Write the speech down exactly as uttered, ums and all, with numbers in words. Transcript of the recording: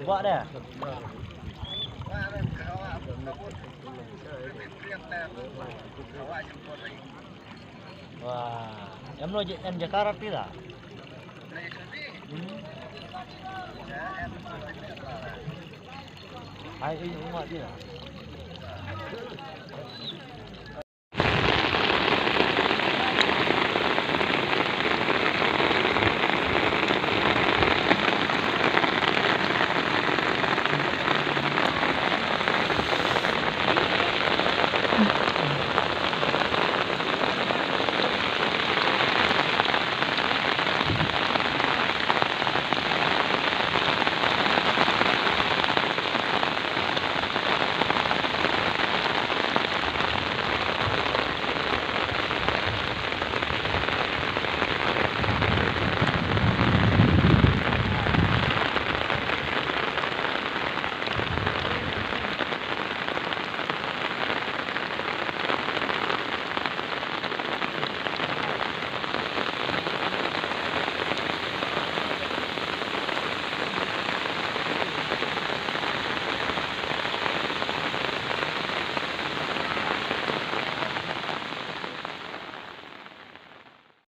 Ba de. Wa, em lo je, em Jakarta ti da. Hmm. Ai, ai, uma ti da.